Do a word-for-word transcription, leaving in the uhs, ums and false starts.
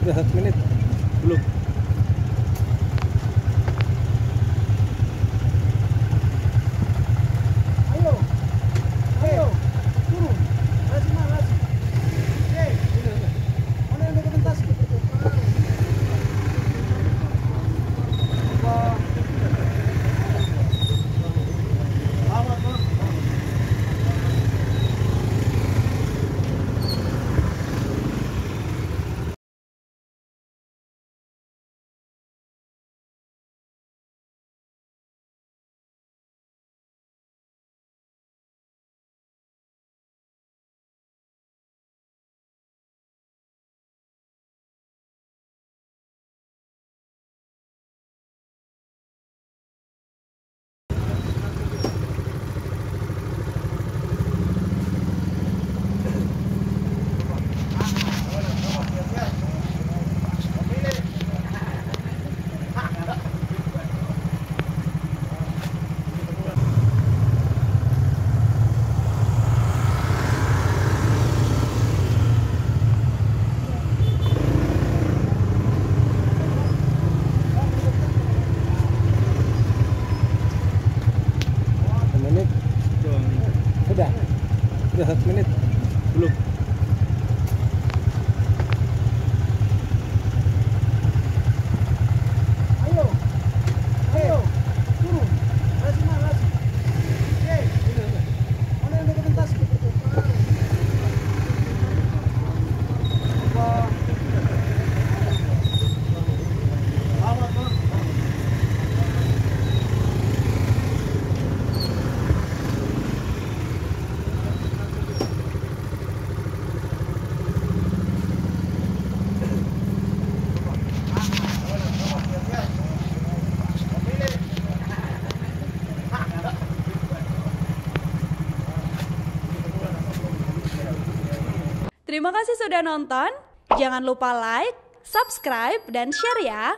Satu menit. Belum. Ayo. Ayo. Turun. Lasi, Ma, lasi. Oke. Mana yang dokumentasi? Satu menit. Sudah. Sudah satu menit. Belum. Ayo. Ayo. Turun. Lasi, Ma, lasi. Oke. Mana yang dokumentasi? Terima kasih sudah nonton. Jangan lupa like, subscribe, dan share ya.